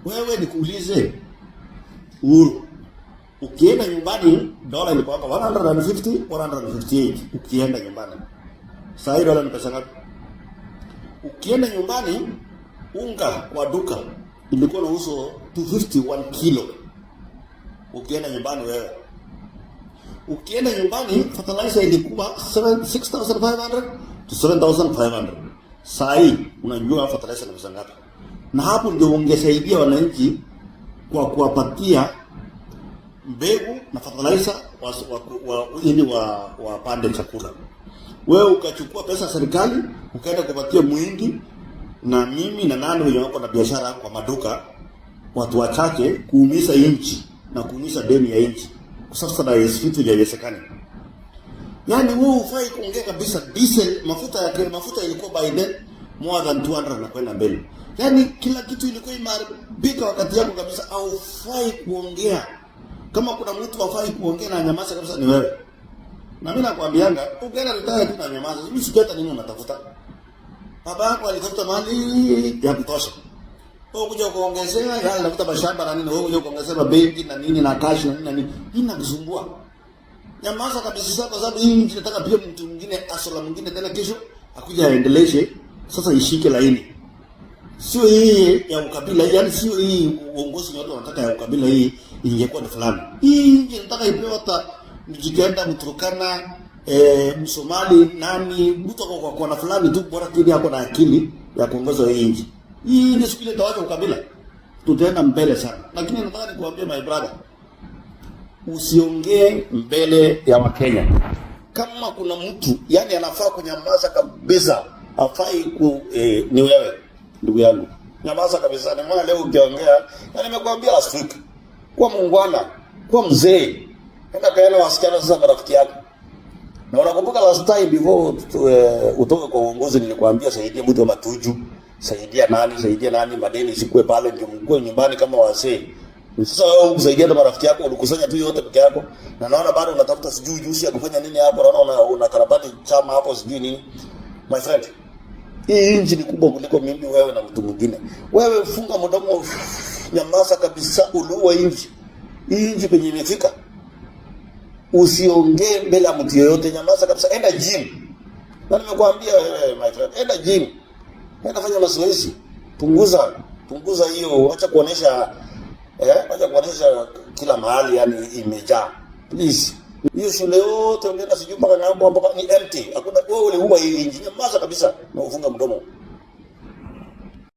Wewe nikuulize, Uhuru, ukienda nyumbani dola ilikuwa 150, 158 ukienda nyumbani. Sasa hii dola ni pesa ngapi? Ukienda nyumbani unga kwa duka ilikuwa inauzwa 251 kilo. Ukienda nyumbani wewe. Ukienda nyumbani fertilizer ilikuwa 6500 to 7500. Saa hii unajua fertilizer ni pesa ngapi? Na hapo ndio ungesaidia wananchi kwa kuwapatia mbegu na fertilizer ili wapande chakula. Wewe ukachukua pesa ya serikali ukaenda kupatia muhindi na mimi na nani wenye wako na biashara kwa maduka, watu wachache, kuumiza nchi na kuumiza deni ya nchi, kusubsidize vitu vya haiwezekani. Yaani wewe hufai kuongea kabisa. Diesel, mafuta ya mafuta ilikuwa by then more than 200 na kwenda mbele. Yaani kila kitu ilikuwa imeharibika wakati yako kabisa, haufai kuongea. Kama kuna mtu hafai kuongea na nyamaza kabisa ni wewe. Na mimi nakwambianga ukienda retire tu na nyamaza. Mimi sijui hata nini unatafuta. Baba yako alitafuta mali ya kutosha. Wewe kuja kuongezea, yale anafuta mashamba na nini, wewe kuja kuongezea mabenki na nini na cash na nini na nini. Hii inakusumbua. Nyamaza kabisa kwa sababu hii nchi nataka pia mtu mwingine asola mwingine tena kesho akuja aendeleshe, sasa ishike laini. Sio hii ya ukabila, yaani sio hii uongozi watu wanataka ya ukabila hii ingekuwa ni fulani. Hii nchi nataka ipewe hata Mjikenda, Mturkana, Msomali, nani, mtu kwa kona fulani tu, bora kile yako na akili ya kuongoza hii nchi. Hii ni siku ile tawacha ukabila. Tutaenda mbele sana. Lakini nataka nikuambie my brother, usiongee mbele ya Wakenya. Kama kuna mtu yani anafaa kunyamaza kabisa, afai ku ni wewe ndugu yangu. Nyamaza kabisa. Nimeona leo ukiongea, na nimekuambia last week, kuwa muungwana, kuwa mzee. Enda kaena wasichana sasa, marafiki yako. Na unakumbuka last time before utoke kwa uongozi nilikwambia saidia mtu wa matuju, saidia nani, madeni isikuwe pale, ndio mkue nyumbani kama wazee. Sasa wewe ukusaidia hata marafiki yako, ulikusanya tu yote peke yako. Na naona bado unatafuta sijui juzi ya kufanya nini hapo, naona una karabati chama hapo sijui nini. My friend, hii nchi ni kubwa kuliko mimi, wewe na mtu mwingine. Wewe funga mdomo, nyamaza kabisa, uliua nchi. Hii nchi penye imefika. Usiongee mbele ya mtu yoyote, nyamaza kabisa, enda gym. Na nimekuambia wewe my friend, enda gym. Enda fanya mazoezi. Punguza, punguza hiyo, acha kuonesha kila mahali yani imejaa. Please. Hiyo shule yote ulienda sijui mpaka ng'ambo mpaka ni empty. Hakuna, wewe uliua hii nchi. Nyamaza kabisa na ufunga mdomo.